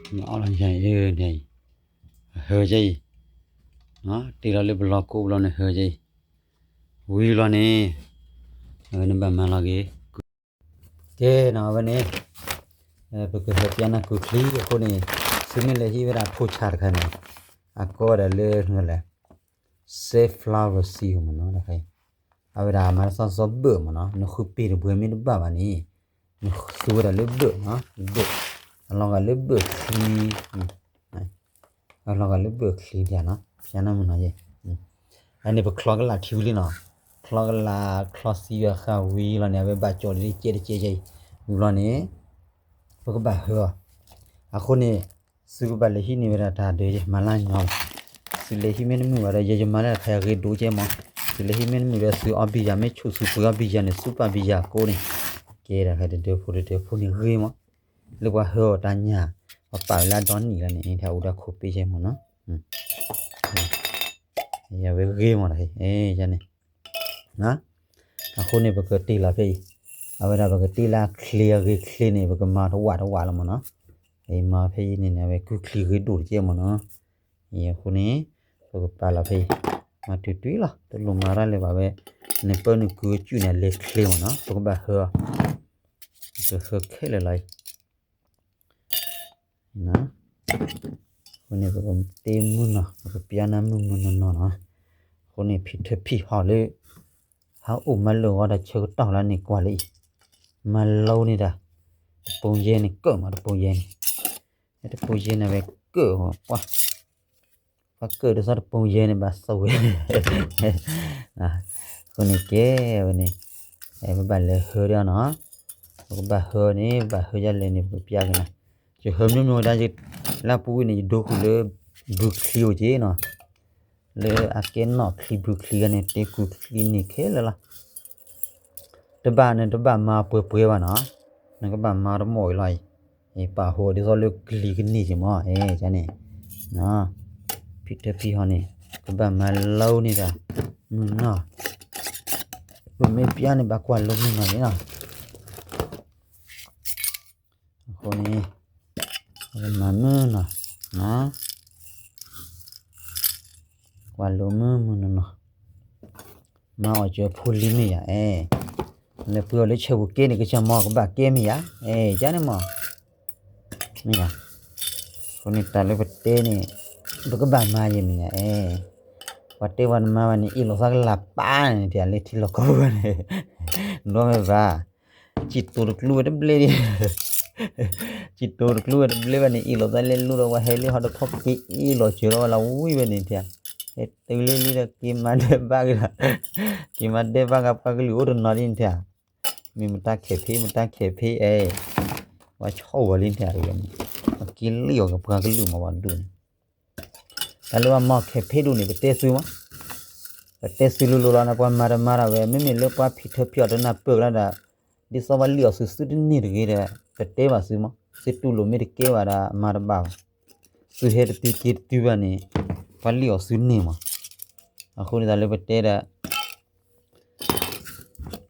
အီၣ်လီၤယၤအံၤ ဟၢကဲအံၤ, တ့ၢ်လီၤလၢပလီၢ်ကိးဘျီန့ၣ် ဟၢကဲအံၤ, ဝံၤဘျီန့ၣ် အဝဲန့ၣ်ဘၣ်မၤလီၤက့ၤ ကဲနီၤ အဝဲန့ၣ် ပကဟဲပျါနၤကုချံအဃိန့ၣ် သုမ့ၢ်လဲၤဟံးဝဲဒၣ်ထိၣ်ဆၣ်တခါန့ၣ် အကိးဝဲဒၣ်လၢ safflower seed မ့ၢ်နီၤ တခါအံၤ အဝဲဒၣ်မၤတၢ်စီစီဘၢၣ်မ့ၢ်နီၤ နဃုပ့ၤတဘှဲမ့ၢ်တဘၣ်ဘၣ်န့ၣ် နသူဝဲဒၣ်လၢဘၢၣ်နီၤ ဘၢၣ် အလီၤဂာ်လၢဘၢၣ်ချံ အလီၤဂာ်လၢဘၢၣ်ချံဒၣ်နီၤ ဖျါနၢ်မုၢ်နီၤယဲ အန့ၣ်ပချီကလာ်ထံဝံၤလံနီၤ ချီကလာ်ချီစံယွၤဃာ်ဝံၤလီၤန့ၣ် အဝဲဘၣ်ကၠီလံတကဲတကဲအံၤ ဝံၤဘျီန့ၣ် ပကဘၣ်ဟၢအီၤ အဃိန့ၣ် သုကဘၣ်လဲၤဟံးန့ၢ်ဝဲဒၣ်တၢ်ဒုးယမၤလၢညီလီၤ သုလဲၤဟံးမ့ၢ်တမုာ်ဘၣ်ဒီး ယယမၤလၢတခါအံၤဂ့ၤဒိၣ်ကဲမး သုလဲၤဟံးမ့ၢ်တမုာ်ဒီး သုအီၣ်ဘံယၤ မ့ၢ်ဆူၣ်သုပှ့ၤအီၣ်ဘံယၤန့ၣ် သူပာ်ဘံယၤကိးန့ၣ် ကဲဒၣ်တဒၢဖိတဒၢဖိန့ၣ်ဂ့ၤမး လၢပှၤဟၢအီၤတၢ်ညၣ် ပှၤပာ်ဝဲလၢအဒီနံၣ်လီၤန့ၣ် ထဲအိၣ်ဒီးခိးပ့ၢ်ယဲမးနီၤ အဝဲဂ့ၤမးတခါအံၤ န့ၣ် အဃိန့ၣ် ပကတ့ၢ်လီၤဖဲအံၤ အဝဲဒၣ်ပကတ့ၢ်လၢအချ့အဂ့ၤချ့န့ၣ် ပကမၤတဝာ်တဝာ်လီၤမ့ၢ်နီၤ အံၤမၤဖဲအံၤန့ၣ်န့ၣ် အဝဲကုချံဂ့ၤဒိၣ်တကဲမ့ၢ်နီၤ အံၤအဃိန့ၣ် ပကပာ်လီၤဖဲအံၤ မၤတုၤတုၤလီၤ တလိၣ်မၤတၢ်လၢၤဘၣ်ဝဲ နပၢနကုအကုၢ်န့ၣ် အလဲၤချ့မ့ၢ်နီၤ ပကဘၣ်ဟၢအီၤ ပကဟၢခဲလၢာ်လီၤအံၤ အဃိန့ၣ် ပကတ့မုၢ်နီၤ ပကပျါနၢ်မုၢ်မုၢ်နီၤနီၤနီၤ အဃိန့ၣ် ဖံးထၢဖံးဟီၣ်လၢ ဟးအိၣ်မးလၢအဂီၢ်ဒီးဆၢကတီၢ်လၢန့ၣ် ကွၢ်လၢအံၤ မၤလိန့ၢ်တၢ် တပူၤယဲၢ်န့ၣ်ကၢၣ်မး တပူၤယဲၢ်န့ၣ် တပူၤယဲၢ်န့ၣ်ဝဲကၢၣ်ပှၤ ပှၤကၢၣ်ဒ်သိးတပူၤယဲၢ်န့ၣ် ဘၣ်ဆိၣ်ဝဲ အဃိန့ၣ်ကဲဝဲန့ၣ် ပဘၣ်လဲၤဟၢဒီးနီၤ ပကဘၣ်ဟၢန့ၣ် ပဘၣ်ဟၢဒ်လဲၣ်န့ၣ် ပကပျါက့ၤနၤ ယဟၢမ့ၢ်မ့ၢ်ဝဲဒၣ် လၢအပူၤကွံာ်န့ၣ် ယဒိဃုာ်လၢ ဘုချံအိၣ်က့ၤနီၤ လၢအကဲနီၣ်ချံဘုချံဂၤန့ၣ် တ့ကူချံန့ၣ်ခဲလၢာ်လီၤ တဘၣ်နတဘၣ်မၤပှဲၤပှဲၤဘၣ်နီၤ နကဘၣ်မၤတမီၢ်အံၤလီၤအံၤ ပာ်ဟိဒ်သိးလၢကလံၤကန့ၢ်က့ၤမး အဲၣ်န့ၣ် ဖံးထၢဖံးဟီၣ်န့ၣ် ကဘၣ်မၤလိန့ၢ်တၢ် မုၢ်နီၤ ပမ့ၢ်ပျါန့ၣ် ဘၣ်ကွၢ်လိမုၢ်နီၤန့ၣ်လီၤ အဃိန့ၣ် မၤမုၢ်နီၤ ကွၢ်လိမုၢ်မုၢ်နီၤနီၤ မၤအီၣ်စၢၤဖိလံၤမ့ၢ်ယၤ အဲၣ် လဲၤပှ့ၤအီၤလၢဆဲးပူၤကဲန့ၣ် ကစၢ်မီၤကဘၣ်ကဲမ့ၢ်ယၤ အဲၣ် ယၤန့ၣ်မီၤ မ့ၢ်ယၤ အဃိန့ၣ်တၢ်လၢပတဲန့ၣ် ပကဘၣ်မၤယဲၢ်မ့ၢ်ယၤ အဲၣ် ပှၤတဲပှၤတမၤဘၣ်န့ၣ် အ့ၣ်လိာ်သးကလၤပာ်န့ၣ် တၢ်လၢထံလီၢ်ကီၢ်ပူၤန့ၣ် ဒိမ့ၢ်ဘၣ် စံၣ်တိၤတကျူဝဲတဘျ့ဒံး စံၣ်တိၤတကျူဝဲတဘျ့ဘၣ်န့ၣ် အ့ၣ်လိာ်သးလဲၤလူဒီး ပှၤဟဲလၢဟီၣ်တခီက့ၤအ့ၣ်လိာ်စၢၤလီၤဝဲလီၤဝံၤဝဲန့ၣ်ထံၣ် ဟဲတုၤလၢလံဒီး က့ၤမၤဒဲးဘၣ်က့ၤလီၤ က့ၤမၤဒဲးဘၣ်က့ၤပှၤကလုာ်အိၣ်တနီၤဒ်န့ၣ်ထံၣ် မ့ၢ်မတၤခဲးဖ့ မတၤခဲးဖ့အဲၣ် ပှၤဆီၣ်ဝဲလံထံၣ်အံၤဝဲန့ၣ် ပက့ၤလံအီၤကပှၤကလုာ်မၤဝဲဒိၣ်န့ၣ် တၢ်လၢပှၤမၤခဲးဖ့ဒိၣ်န့ၣ် ပတဲသုမး ပတဲသုလိၤလိၤလီၤန့ၣ် ပှၤမၤတမၤတၢ်ဝဲ မ့မ့ၢ်လၢပှၤဖံးထၢဖံးအီၣ်တနၢ်ပၢၢ်ကလီၤဒီး ဒ်သိးပှၤလံၣ်အီၣ်သုသုတန့ၢ်တဂ့ၤဒီး ပတဲဘၣ်သုမး သုတူၢ်လိာ်မ့ၢ်တကဲဘၣ်ဒီး မၤတဘၣ်ဘၣ် သုဟဲတတုၤက့ၤတတုၤဘၣ်န့ၣ် ပှၤလံၣ်အီၣ်သုန့ၢ်မး အဃိန့ၣ်တၢ်လၢပတဲဒီး အဃိန့ၣ်ပထံ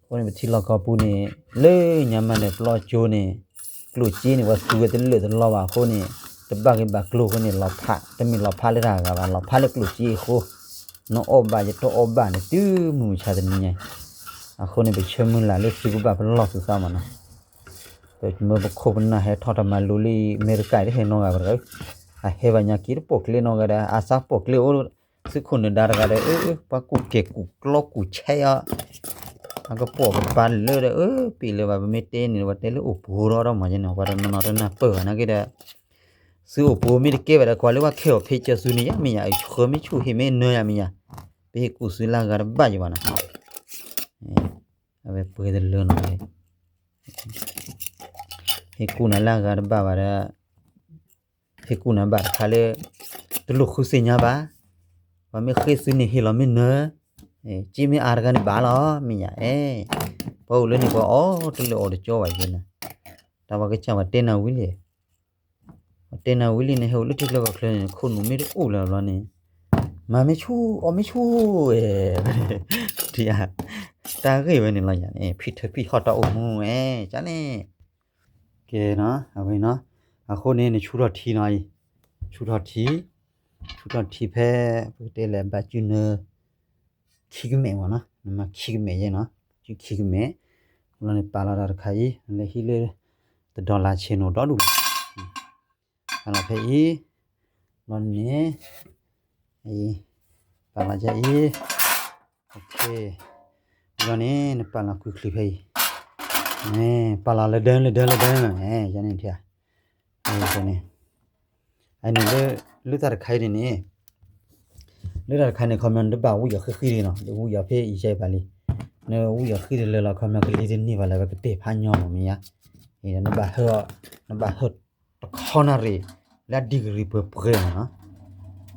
လီၢ်ကီၢ်ပူၤန့ၣ် လၢညါမးန့ၣ် ပျီကၠိန့ၣ် ကျိၣ်စ့န့ၣ် ပှၤသူဝဲတလၢာ်တလီဘၣ်အဃိန့ၣ် တဘၣ်ဂ့ၤဘၣ်ကျိၤအဃိန့ၣ် လီၤဖး တမ့ၢ်လီၤဖးလၢတၢ်ဂၤဘၣ် လီၤဖးလၢကျိၣ်စ့အဃိ နအီၣ်ဘၣ်ယတအီၣ်ဘၣ်န့ၣ် တုၤမုၢ်မဆါတနံၤညါ အဃိန့ၣ် ပဆၢမုၢ်လၢ်လၢသုကဘၣ်ပလီၢ်သုသးမးနီၤ ပမၢပခိၣ်ပနၢ်ဟဲထီၣ်တၢ်မၤလိလံ အမဲရကၤတဟဲနီတဂၤဘၣ်တဂၤ အဟဲဘၣ်ညါက့ၤတပိာ်ကျဲနီတဂၤဒီး အစးပိာ်ကျဲအိၣ် သုးခိၣ်နၢၤဒါတဂၤဒီး အၢ ပှၤကူၣ်ကဲၣ်ကူၣ်ကျီကူၣ်ဆဲးအီၤ အကပိာ်ကပၤလၢဒီး အၢ ပ့ၤလၢၤဘၣ် ပမ့ၢ်တဲန့ၣ် ပှၤတဲလၢအိၣ်ပှိၤဒီးမးယဲန့ၣ် ပှၤတနီၤနီၤတနၢ်ပၢၢ်ဘၣ်နာ်က့ဒီး သုအိၣ်ပှိၤမ့ၢ်တကဲဘၣ်ဒီး ကွၢ်လၢပှၤခဲအီၣ်ဖ့ကၢၤသုန့ၣ်ယါမ့ၢ်ယါ အံၤဆှၢမ့ၢ်ဆူၣ်ဟ့ၣ်မ့ၢ်နၢၤယါမ့ၢ်ယါ ပဟ့ၣ်ကူၣ်သုလၢအဂၤတဘၣ်ယဘၣ်နီၤ အဝဲပှဲၤတလၢနီၤ ဟ့ၣ်ကူၣ်နၤလၢအဂၤတဘၣ်ဘၣ်ဒီး ဟ့ၣ်ကူၣ်နၤဘၣ်တခါလၢ တလိၣ်ဃုသ့ၣ်ညါဘၣ် ပှၤမ့ၢ်ဃ့သုန့ၣ်ဟ့ၣ်လီၤမ့ၢ်နၢၤ က့မ့ၢ်အါတဂၤန့ၣ်ဘၣ်လီၤ မ့ၢ်ယါအဲၣ် ပှၤအိၣ်လၢန့ၣ် ပှၤအီၣ်တလၢာ်အီၣ်တကၠီဘၣ်ယဲန့ၣ် တၢ်ပှၤကစၢ်ပှၤတဲနၤဝံၤလံ ပှၤတဲနၤဝံၤလံန့ၣ် ဟဲအိၣ်လၢထံကျိကီၢ်ချၢန့ၣ် ခိၣ်နူာ်မ့ၢ်တအိၣ်လၢၤဘျီန့ၣ် မၤမ့ၢ်ဆူၣ် အီၣ်မ့ၢ်ဆူၣ် ဝဲ တၢ်ဂ့ၢ်ဝဲန့ၣ်လီၤယါန့ၣ် ဖံးထၢဖံးဟီၣ်တၢ်အိၣ်မူဝဲ ကန့ၣ် ကဲနီၤ အဝဲနီၤ အဃိန့ၣ် နဆူၣ်ထီၣ်ထံနီၤအံၤ, ဆူၣ်ထီၣ်ထံ, ဆူၣ်ထီၣ်ထံဖဲ ပကတဲလဲၣ် ဘၣ်စုနၢ ခံကမဲာ်မ့ၢ်နီၤ, နမၤခံကမဲာ်ယဲနီၤ, စုခံကမဲာ်, လီၤန့ၣ်ပာ်လီၤတၢ်တခါအံၤ လဲၤဟံးလၢ တဒီလၣ်ဆဲးနိၣ်ဒီဒူၣ်လီၤ, ပာ်လီၤဖဲအံၤ, လီၤန့ၣ် ပာ်လီၤကအံၤ, လီၤန့ၣ် နပာ်လီၤကွံာ်ချံဖဲအံၤ, ပာ်လီၤလၢဒၢလၢဒၢလၢဒၢ, ယန့ၣ်ထံၣ်, န့ၣ်, အန့ၣ် လၢတၢ်တခါအံၤန့ၣ်န့ၣ်, လၢတၢ်တခါန့ၣ် ခီပညီနတဘၣ်ဝံၣ်အီၤဃံဃံတဂ့ၤနီၤ, ဝံၣ်အီၤဖဲအံၤယဲဘၣ်လံ, နဝံၣ်အီၤဃံတလၢာ်လီၤ ခီပညီကလံၤတန့ၢ်ဘၣ်လၢၤ ပကတဲဖးညီမ့ၢ်မ့ၢ်ဧါ, နဘၣ်ဟၢ, နဘၣ်ဟၢ တခီနၣ်ရံၣ် လၢအ degree ပှဲၤပှဲၤမ့ၢ်နီၤ,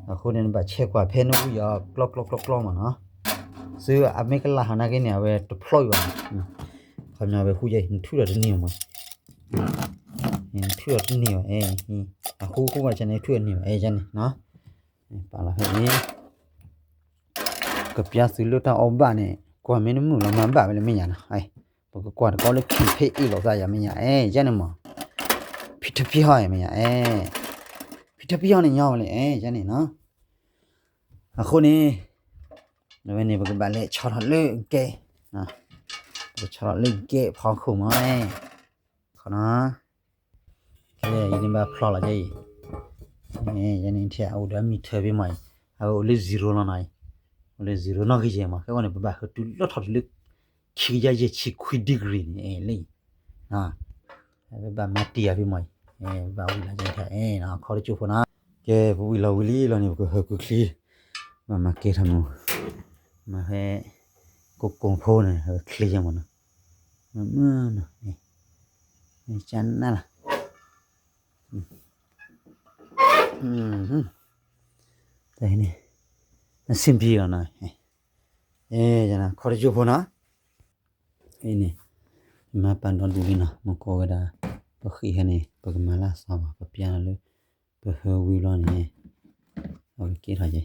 အဃိန့ၣ် နဘၣ်ဆဲးကွၢ်ဖဲနဝံၣ်အီၤကျီကျီကျီကျီမ့ၢ်နီၤ, သုအမ့ၢ်ကလၢ်ဟီၤနာ်က့န့ၣ် အဝဲတဖျီအံၤဘၣ်, ခီပညီဝဲဟူးယဲအံၤ နထုးထီၣ်တန့ၢ်မ့ၢ်, နထုးထီၣ်တန့ၢ်ဘၣ်, အဃိဃိဘၣ်န့ၣ် နထုးထီၣ်တန့ၢ်ဘၣ်, ယန့ၣ်, ပာ်လီၤဖဲအံၤ ကပျၢ်သုလၢတၢ်အီၣ်ဘၣ်န့ၣ် ကွၢ်မ့ၢ်နမုာ်လီၤမၤဘၣ်ဝဲလၢမဲာ်ညါနီၤ, ပကကွၢ်တကီလၢခံဖဲအ့ၣ်လိာ်သးယၤမဲာ်ညါ, အဲ ယဲန့ၣ်မး, ဖံထဖံဟီၣ်မဲာ်ညါ, အဲ ဖံထဖံဟီၣ်န့ၣ်ညီဝဲလၢ အဲ ယဲန့ၣ်နီၤ, အဃိန့ၣ် အဝဲန့ၣ် ပကဘၣ်လဲၤဆီထီၣ်လၢကဲ, ပကဆီထီၣ်လၢကဲဖီခိၣ်မး, ခီနီၤ ခဲအံၤန့ၣ်ဘၣ်ဖျီလီၤကဲအံၤ, ယန့ၣ်ထံၣ်အိၣ်ဒီးအမံၤထၢဖဲမးအံၤ, အဝဲအိၣ်လၢ zero လီၤနီၤအံၤ, အိၣ်လၢ zero နီၣ်ဂံၢ်ယဲၢ်မး, ခဲအံၤန့ၣ် ပဘၣ်ဟၢတုၤလၢထီၣ်တုၤလၢ ခံကယၤယဲၢ်ဆံခွံ degree န့ၣ် လၢအံၤ, ပဘၣ်မၤတံၢ်ယၤဖဲမးအံၤ, ပဘၣ်ဝံၤလီၤကဲထံၣ်, ခီတကၠိဖိနီၤ, ကဲ ပဝံၤလီၤဝံၤလံလီၤန့ၣ် ပကဟၢကွံာ်ချံ, ဘၣ်မၤကဲထီၣ်မး, မၤဖဲ ကိကိၣ်ဖိန့ၣ် ဟၢချံယဲၢ်မးနီၤ, မုၢ်နီၤ, ကနၣ်လီၤ တၢ်န့ၣ် အဆင်ပြေလီၤနီၤ, ခီတကၠိဖိနီၤ, အံၤန့ၣ် မၤပာ်ဒီဒူၣ်လံနီၤ, မ့ၢ်ကိးဝဲဒၣ် ပဃံးဟဲန့ၣ် ပကမၤလၢအသီဘၣ်, ပပျၢ်လီၤလၢ ပဟၢဝံၤလီၤန့ၣ် အဝဲကဲထီၣ်ကဲ,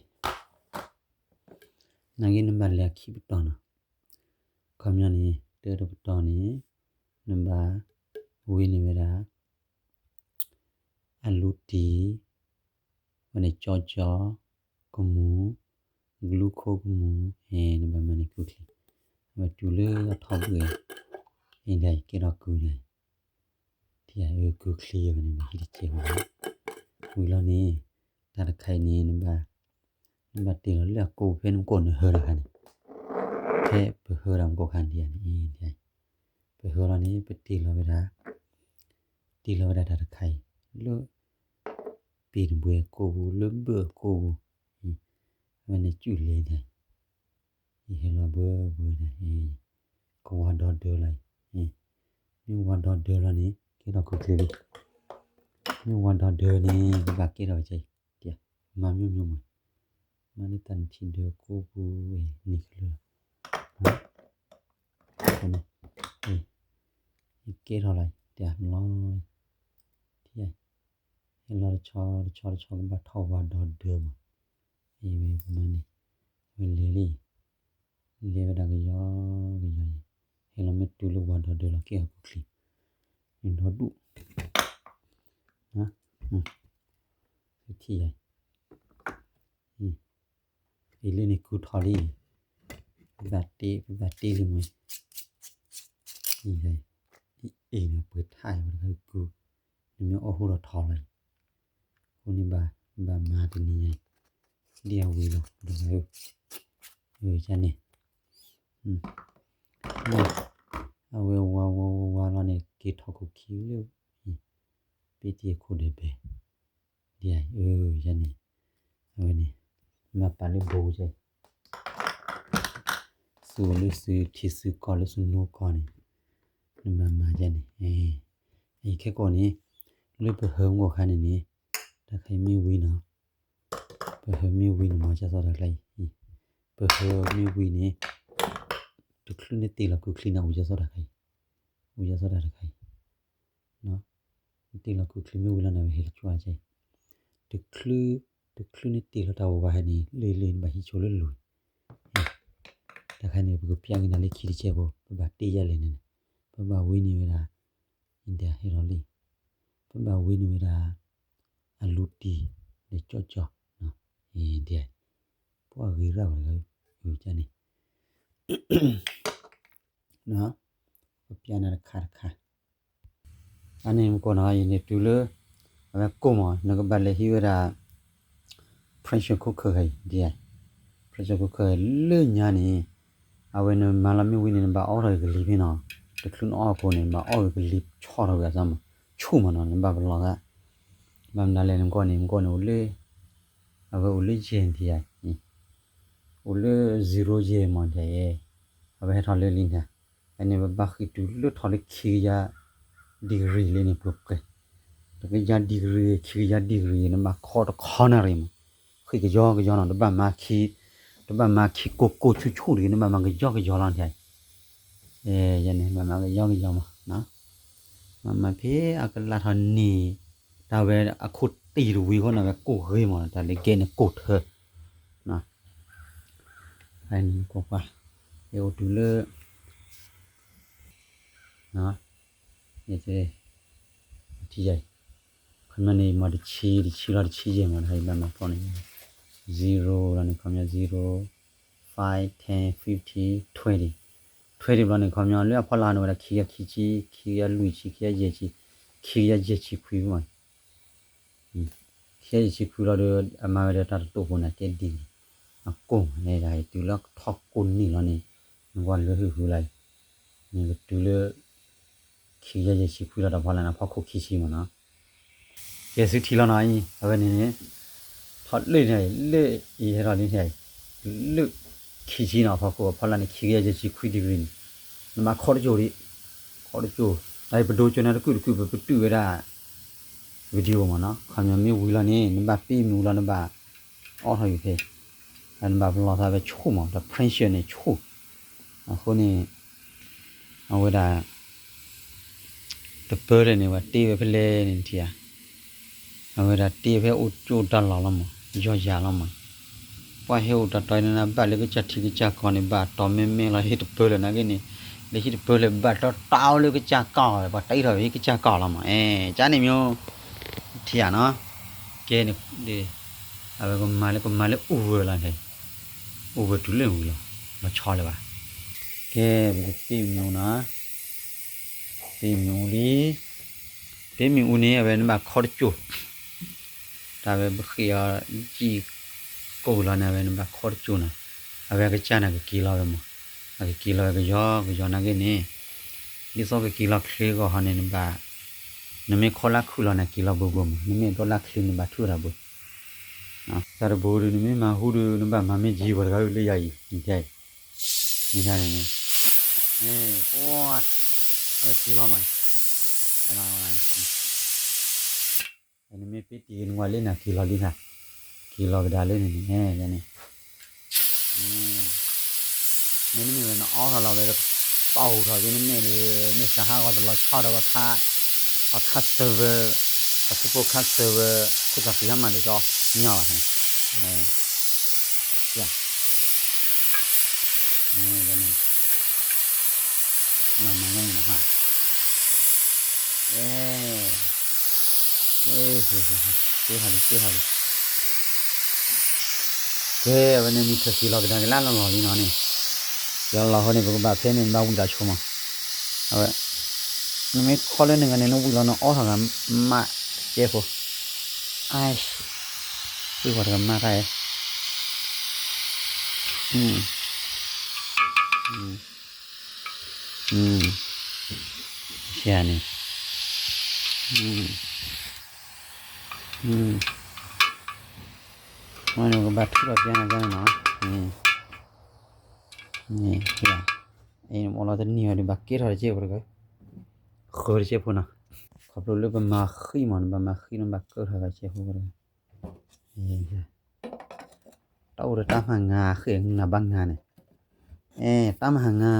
နာ်က့နဘၣ်လဲၤအခံပတီၢ်နီၤ, ခီပညီန့ၣ် တၢတပတီၢ်န့ၣ် နဘၣ်ဝံၤန့ၢ်ဝဲဒၣ် အလူတံၢ်, ဝဲန့ၣ်ကၠီကၠီ, ကမူၣ်, ကလူခိၣ်ကမူၣ်, နဘၣ်မၤန့ၢ်ကွံာ်ချံ, အဝဲတုၤလၢအထီဘိအံၤ, အံၤဒၣ်အံၤကဲထီၣ်ကွံာ်န့ၣ်, ထံၣ်ကွံာ်ချံအဝဲန့ၣ် မ့ၢ်ဟံၣ်တကဲးဝံၤလီၤ, ဝံၤလီၤန့ၣ် တၢ်တခါအံၤန့ၣ် နဘၣ် နဘၣ်တ့ၢ်လီၤလၢအကိာ်ဖဲနကိာ်နဟၢတခါန့ၣ်, ဖဲပဟၢဒီးမကိာ်ခါန့ၣ်, ပဟၢလီၤန့ၣ် ပတ့ၢ်လီၤဝဲဒၣ်, တ့ၢ်လီၤဝဲဒၣ်တၢ်တခါအံၤ လၢ ပ့ၢ်တဘှဲကိာ်ပူၤ လၢဘၢၣ်ကိာ်ပူၤ, အဝဲန့ၣ်ကၠူၣ်လဲၤန့ၣ်, ယဟဲလီၤဘှၢဘှၢန့ၣ်, ကဝါဒီဒၢလီၤအံၤ, မ့ၢ်ဝါဒီဒၢလီၤန့ၣ် ကဲထီၣ်ကွံာ်ချံလံ, မ့ၢ်ဝါဒီဒၢန့ၣ် ကဘၣ်ကဲထီၣ်ဝဲကဲအံၤ, မၤမိၢ်မိၢ်မး, မၤလၢတၢ်နထံၣ်ဒၢကိာ်ပူၤအံၤန့ၣ်ကလၢာ်လီၤ, ယကဲထီၣ်လီၤ တၢ်လီၤ, ထံၣ် ဟဲလီၤတဆီတဆီတဆီ ကဘၣ်ထီၣ်ဝါဒီဒၢမး, အံၤဝဲပမၤန့ၣ်, ဝဲလဲၤလံ, လဲၤဝဲဒၣ်ကယီကယီအံၤ, ဟဲလီၤမ့ၢ်တုၤလၢဝါဒီဒၢလီၤ ကဲထီၣ်ကွံာ်ချံ, န့ၣ်ဒီဒူၣ်, ထံၣ်ယၤ, အံၤလၢန့ၣ်ကုထီၣ်လံ, ပဘၣ်တ့ ပဘၣ်တ့လံမး, အံၤ, အံၤန့ၣ်ပှ့ၤထါအံၤဝဲဒၣ်ကု, နမ့ၢ်အီၣ်ဟူဒီးထီၣ်လီၤအံၤ, အဃိန့ၣ်ဘၣ်, ဘၣ်မၤတနံၤညါအံၤ, ဒ်အဝံၤလီၤ ဒီး, န့ၣ်, အဝဲဝါဝါဝါဝါလီၤန့ၣ် က့ၤထီၣ်ခိၣ်ခံလၢ, ပ့တံၤအခိၣ်ဒဲးဘဲ, ဒ်အံၤ, န့ၣ်, အဝဲန့ၣ်, မၤပာ်လၢဘိကဲ သုးလၢသုးထံသုးကီၢ်လၢသုးနိကီၢ်န့ၣ်, နမၤမၤယဲန့ၣ်, အံၤခဲကိာ်န့ၣ်, လၢပဟၢမုၢ်ဂီၤခါန့ၣ်န့ၣ်, တၢ်ခါအံၤမ့ၢ်ဝံၤနီၤ, ပဟၢမ့ၢ်ဝံၤန့ၣ်မၤကၢ်သီတၢ်ကျါအံၤ, ပဟၢမ့ၢ်ဝံၤန့ၣ်, တချုးန့ၣ်တ့ၢ်လီၤကွံာ်ချံန့ၣ် အိၣ်ကၢ်သီတၢ်ခါအံၤ, အိၣ်ကၢ်သီတၢ်တခါအံၤ နတ့ၢ်လီၤကွံာ်ချံမ့ၢ်ဝံၤလီၤန့ၣ် ဝဲဟဲလၢကၠွါကဲ, တချုး, တချုးန့ၣ်တ့ၢ်လီၤတၢ်ဝဲဝဲဟဲန့ၣ် လၢလၢနဘၣ်ဟံးဆိလၢလူၤ, တၢ်ခါန့ၣ် ပကပျၢ်က့ၤနၤလၢခံတကဲဖိ ပဘၣ်တ့ၢ်ယၤလဲၣ်န့ၣ်, ပဘၣ်ဝံၤန့ၢ်ဝဲဒၣ်, အံၤဒၣ်ဟဲလီၤလံ, ပဘၣ်ဝံန့ၢ်ဝဲဒၣ် အလူတံၢ် ဒီးကၠီကၠီ, ဒ် ပှၤဂ့ၤရၣ်ဝဲတဂၤ, အကန့ၣ် ပပျဲနၤတခါတခါ, အန့ၣ်မ့ၢ်ကိၢ်နီၤ ယန့ၣ်တုၤလၢ အဝဲကိၢ်မး နကဘၣ်လဲၤဟံးဝဲဒၣ် pressure cooker ဂၤအံၤ ဒ် pressure cooker ဂၤအံၤ လၢညါန့ၣ် အဝဲနမၤလီၤမ့ၢ်ဝံန့ၣ် နဘၣ်အီၣ်ထီၣ်က့ၤကလံၤဖဲနီၤ, တချုးနအီၣ်အခိၣ်န့ၣ် နဘၣ်အီၣ်က့ၤကလံၤဆီထီၣ်ဝဲအသးမး, ဆူၣ်မးနီၤ နဘၣ်ပလီၢ်သး, ဘၣ်မနုၤလဲၣ်န့ၣ် မ့ၢ်ကိၢ်န့ၣ် မ့ၢ်ကိၢ်န့ၣ် အိၣ်လၢ အဝဲအိၣ်လၢယဲၢ်နထံၣ်ယၤ အိၣ်လၢ zero ယဲၢ်မး ဒ်အံၤ, အဝဲဟဲထီၣ်လၢလံန့ၣ်, အန့ၣ်ပဘၣ်ဃံးတုၤလၢထီၣ်လၢခံကယၤ degree လံန့ၣ် ပှဲၤပှဲၤ, တကယၤ degree ခံကယၤ degree နဘၣ်ခီတခီနၣ်ရံၣ်မး, ဃံးကယီကယီနီၤ တဘၣ်မၤခံ, တဘၣ်မၤခံကိၢ်ကိၢ်ဆူၣ်ဆူၣ်တဂ့ၤ နဘၣ်မၤကယီကယီလီၤန့ၣ်, ယဲန့ၣ် ဘၣ်မၤကယီကယီမး မၤမၤဖဲအကလးထီၣ်န့ၣ်, တၢ်ဝဲအခိၣ်တံၢ်တဝံၤအဃိန့ၣ် ဝဲကိၢ်ဂ့ၤမး တၢ်လၢကဲန့ၣ်ကိၢ်ထၢ, ကွၢ်, ယအိၣ်တုၤလၢ ယဲ, ထံယဲ, ခီပညီန့ၣ် မ့ၢ်တဆံ တဆံလီၤ တဆံယဲၢ်မး ယဘၣ်မၤဖီန့ၣ်, zero လီၤန့ၣ် ခီပညီ zero, five, ten, fifteen, twenty, twenty ဘျီန့ၣ် ခီပညီ လၢအဖီလာ်န့ၣ်ဝဲဒၣ် ခံကယၤခံဆံ, ခံကယၤလွံၢ်ဆံ, ခံကယၤယဲၢ်ဆံ, ခံကယၤယဲၢ်ဆံခွံမး ခံကယၤယဲၢ်ဆံခွံလီၤဒီး အမၤဝဲဒီးတၢ်တတိာ်ဖိန့ၣ် ကဲဒ်န့ၣ်, အကိၢ်မးန့ၣ် ဒ်အံၤ တုၤလၢထီၣ်ကိၢ်န့ၢ်လီၤန့ၣ်, နကွၢ်လၢဟုဟုလီၤအံၤ, နကတုၤလၢ ခံကယၤယဲၢ်ဆံခွံလီၤ တၢ်ဖီလာ်န့ၣ် ဖီခိၣ်ခံဆံမးနီၤ, ကဲသုထံၣ်လီၤနီၤအံၤ အဝဲန့ၣ်န့ၣ်, ထီၣ်လၢန့ၣ် လၢအံၤဟဲထီၣ်လံန့ၣ်, လၢခံဆံနီၤ ဖီခိၣ်ဖီလာ်န့ၣ် ခံကယၤယဲၢ်ဆံခွံ degree န့ၣ်, နမၤခီတစိၤဒံး, ခီတစိၤ, တၢ်အံၤပဒိကၠိနၤတကုာ်တကုာ် ပပတုာ်ဝဲဒၣ် video မးနီၤ, ခီပညီမ့ၢ်ဝံၤလီၤန့ၣ် နဘၣ်ပ့ၢ်မ့ၣ်အူလီၤ နဘၣ်အီၣ်ထီၣ်အံၤဖဲ, နဘၣ်ပလီၢ်သးဖဲဆူၣ်မး ဒီး pressure န့ၣ်ဆူၣ်, အဃိန့ၣ် အဝဲဒၣ် တပၢၢ်လၢန့ၣ် ဝဲတ့ဝဲဖဲလဲၣ်န့ၣ်ထံၣ်ဧါ, အဝဲဒၣ်တ့ဖဲအိၣ်ကၠိတၢ်လီၢ်လီၤမး ယီၢ်ယၤလီၤမး, ပှၤဟဲအိၣ်တၢ်တီန့ၣ် ဘၣ်လၢကစၢ်ထံကစၢ်ကီၢ်န့ၣ် ဘၣ်တီၤမ့မ့ၢ်လီၤ ဟံၣ်တပၢၢ်လၢနာ်က့န့ၣ်, လၢဟံၣ်တပၢၢ်လၢဘၣ်တီတၢ်အိၣ်လၢကစၢ်ကီၢ် ပှၤတ့ထီၣ်ဟံၣ်ကစၢ်ကီၢ်လီၤမး, အဲ ကန့ၣ်မ့ၢ် ထံၣ်ဧါနီၤ, ကဲန့ၣ် အဝဲကမၤလၢကမၤလၢအိၣ်ဝဲလီၤန့ၣ်, အိၣ်ဝဲတုၤလၢဝံၤလီၤ, မၤဆီလၢၤဘၣ်, ကဲ ပကပ့ၢ်မ့ၣ်အူနီၤ, ပ့ၢ်မ့ၣ်အူလံ, ပ့ၢ်မ့ၣ်အူန့ၣ် အဝဲနဘၣ်ခီတစိၤ, တၢ်ဝဲပဃ့အီၤ ယံာ်ကိၢ်လီၤန့ၣ် အဝဲနဘၣ်ခီတစိၤနီၤ, အဝဲကစၢ်န့ၣ်ကက့ၤလီၤဝဲမး, အကက့ၤလီၤဝဲကယီကယီနာ်က့န့ၣ်, ဒ်သိးကက့ၤလီၤချ့ဂီၤဟီန့ၣ် နဘၣ်, နမ့ၢ်ခီလၢခုၣ်လီၤန့ၣ် က့ၤလီၤဘၢဘၢမး, နမ့ၢ်ဒိးလၢချ့နဘၣ်ထုးတၢ်ဘၢ တၢ်တဘိဒီး နမ့ၢ်မၤဟူဒီး နဘၣ်မၤမ့ၢ်ယံၤပှၤတဂၤလၢယၤအံၤ, နထံၣ်, နထံၣ်န့ၣ်, ပှၤ, အဝဲက့ၤလီၤမး, နမ့ၢ်ပ့ၢ်တံၢ်ဂ့ၤနဝဲလၢနၤက့ၤလီၤလံနၤ, က့ၤလီၤကဒါလၢန့ၣ်န့ၣ်, မ့တမ့ၢ်ဝဲနအီၣ်ထီၣ်လီၤဝဲဒီး ပာ်ဟူးထီၣ်က့ၤနမဲာ်ဒီး မဲာ်ဆှးဟးဂီၤတလီၤဆီဒီးဝဲခါ, ပှၤ customer, ပှၤ support customer ခိၣ်သးပှံၤဟါမၢ်ဒီးကညီဘၣ်, ယၤ, န့ၣ်, မၤမၤညါအံၤနဟါ, အဲ ကဲထီၣ်လံ ကဲထီၣ်လံ, ကဲ အဝဲန့ၣ်မ့ၢ်ထၢၣ်က့ၤလီၤကဒါက့ၤလၢလီၢ်လီၢ်လံနီၤန့ၣ်, က့ၤလီၤလီၢ်အဃိန့ၣ် ပကဘၣ်ဖဲန့ၣ် နဘၣ်ဝံၤလီၤဆိမး, အဝဲ, နမ့ၢ်ခီလၢန့ၣ်ဂၤန့ၣ် နဝံၤလီၤနအီၣ်ထီၣ်ဂၤ, မး, ကဲဖိ, အၢ, ပုၢ်ဝဲတဂၤမါတၢ်အဲ, ယၤန့ၣ်, မ့ၢ်နကဘၣ်ထုးထီၣ်ပျဲနၤကန့ၣ်နီၤ, န့ၣ်, အံၤနမ့ၢ်လီၤတနံၤအီၤဒီး ဘၣ်ကဲထီၣ်တကဲဖိတဂၤ, ဃၢၤတကဲဖိနီၤ, ခီဖျိလၢပမၤဃံမး နဘၣ်မၤဃံ နဘၣ်ကဲထီၣ်တကဲဖိတဂၤ, တၢ်အိၣ်ဒီးတၢ်မၤငါ ဃ့နၤဘၣ်ငါန့ၣ်, အဲ တၢ်မၤဟးငါ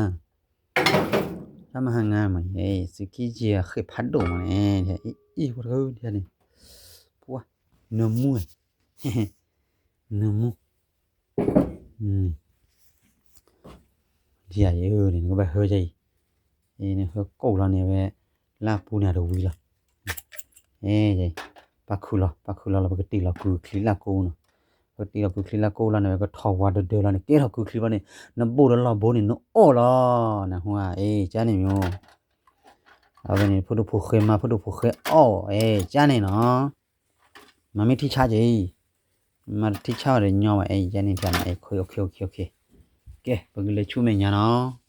တၢ်မၤဟးငါမး သုးက့ယဲၢ်ဃ့ဖးဒိၣ်မးန့ၣ်, အံၤဖိတဂၤဒ်န့ၣ်, ပှၤ, နမူ, နမူ, ဒ်အံၤန့ၣ် နကဘၣ်ဟၢဒ်အံၤ, နဟၢကိၣ်လီၤန့ၣ်ဝဲ, လၢအပူၤန့ၣ်တဝံၤလီၤ, ပာ်ခုၣ်လီၤ ပာ်ခုၣ်လီၤလီၤ ပကတ့ၢ်လီၤကုၢ်ချံလၢကိန့ၣ်, ပကတ့ၢ်လီၤကုၢ်ချံလၢကိလီၤန့ၣ် ပကထီၣ်ဝၤတဒၢးလီၤန့ၣ် ကဲထီၣ်ကုၢ်ချံဘီန့ၣ် နဘိၣ်ဒီးလီၢ်ဘိန့ၣ် နအိၣ်လီၤ, နဟူဧါ အဲ ကန့ၣ်မ့ၢ်, အဝဲန့ၣ် ဖိဒိၣ်ဖိၣ်ဃဲမၤ ဖိဒိၣ်ဖိၣ်ဃဲအီၣ် အဲ ကန့ၣ်နီၤ, မၤမ့ၢ်ထံဆါက့ၤအံၤ, မၤတထံဆါဘၣ်ဒီးညီဘၣ် အဲ ကန့ၣ် ကန့ၣ် အဲ ကဲ ပကလဲၤဆူမဲာ်ညါနီၤ